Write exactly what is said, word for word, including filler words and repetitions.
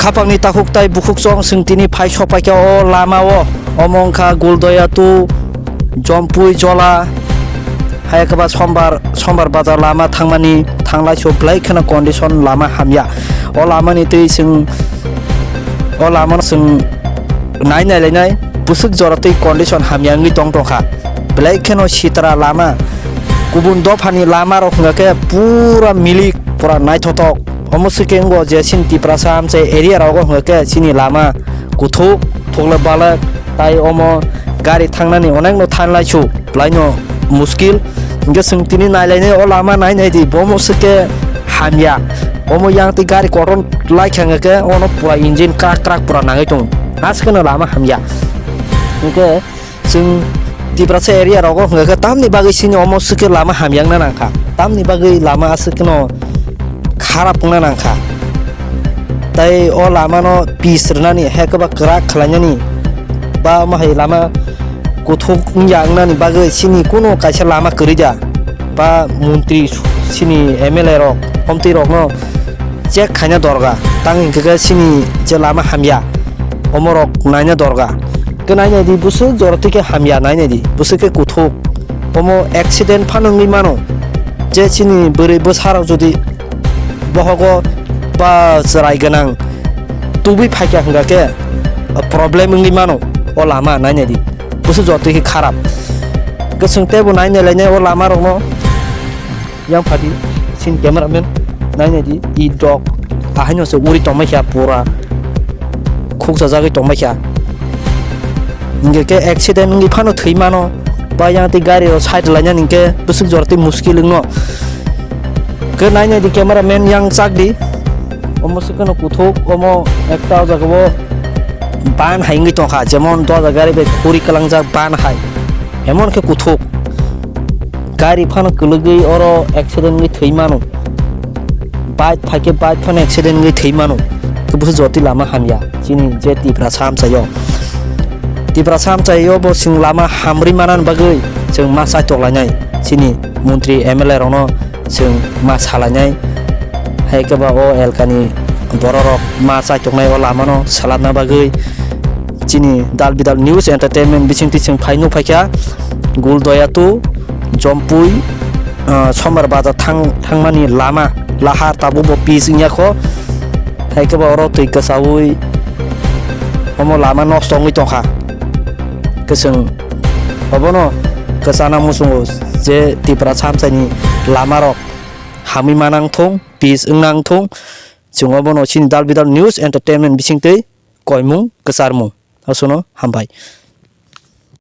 Khapangni takhuk tai bukhuk chong chwng tini phai sopaikha o lama o. Omo wngkha Guldoya to Jompui Jola, hai khe ba Sombar, Sombar Bazar lama thangmani thanglai so belai kheno condition lama hamya. O lamani twi chwng, o lamano chwng nai nai lainai, bwswk jora twi condition hamya wngwi tong tongkha. Belai kheno sitra lama, kubun dophani lama rok hwnkha khe pura milik, pura naithothok. Omo swkhe wngo je chini Tiprasa amchai area rogo hwnkha khe chini lama kuthuk, thukla balak, tai omo gari thangnani onekno thanglaisu, belaino muskil. Hwnkhe chwng tini nailainai o lama nainai di, bomo swkhe hamya. Omo yang twi gari kotor laikha hwnkhe ono pura engine krak krak pura nangwi tongo. Aswkeno lama hamya. Hwnkhe chwng Tiprasa area rogo hwnkha khe tamni bagwi chini omo swkhe lama hamya wngna nangkha, tamni bagwi lama aswkno kharap wngna nangkha. Tai o lamano pis rwnani, hai khe ba kwrak khlainani, ba omo hai lama kuthuk wngya wngnani bagwi chini kuno kaisa lama kwrwi da, ba montri chini M L A rok, omtwi rokno check khaina dorga, tang hwnkhe khe chini je lama hamya, omorok naina dorga. Khe nainai di, bwswk jora twi khe hamya, nainai di, bwswk khe kuthuk. Omo accident phano wngwi mano. Je chini bwrwi bwsarok jodi bohogo ba chwrai gwnang tubui phaikha hwnkha khe problem wngwi mano o lama, nainai di, bwswk jora twi khe kharap. Khe chwng teibo nainai lainai o lama rokno. Yang phadi, sin cameraman, nainai di, i dok, ahaino se uri tongmai kha pura, khuksa jagwi tongmai kha. Hingke khe accident wngwi phano thwi mano, ba yang tei gari rok side lainani hingke bwswk jora tei muskil wngno. Khe nainai di cameraman yang chak di, omo se kheno kuthuk, omo ekta o jaga o ban hai wngwi tongkha, jemon doja gari bai khuri kwlangjak ban hai, emon khe kuthuk. Gari phano kwlwgwi oro accident wngwi thwi mano. Bike phaikhe bike phano accident wngwi thwi mano. Khe bwswk jotwi lama hamya chini je Tiprasa amchaio. Tiprasa amchaio bo chwng lama hamrwi manani bagwi chwng ma chaitok lainai. Chini montri M L A rokno chwng ma salainai. Hai khe ba o elkani bororok ma chaitoknai o lamano swlamna bagwi. Chini Dal Bidal News Entertainment bisingtwi chwng phai nuk phaikha Guldoya to Jompui, ah, Sombar Bazar thang-, thangmani lama lahar tabukbo pis wngya kho. Hai khe ba oro twi kwchaui omo lama nosto wngwi tongkha. Khe chwng obono kwchana muchungo je Tiprasa amchaini lamarok hamwi manang thung, pis wngnang thung. Chwng obono chini Dal Bidal News Entertainment bisingtwi koimung kwcharmung. Aswkno hambai.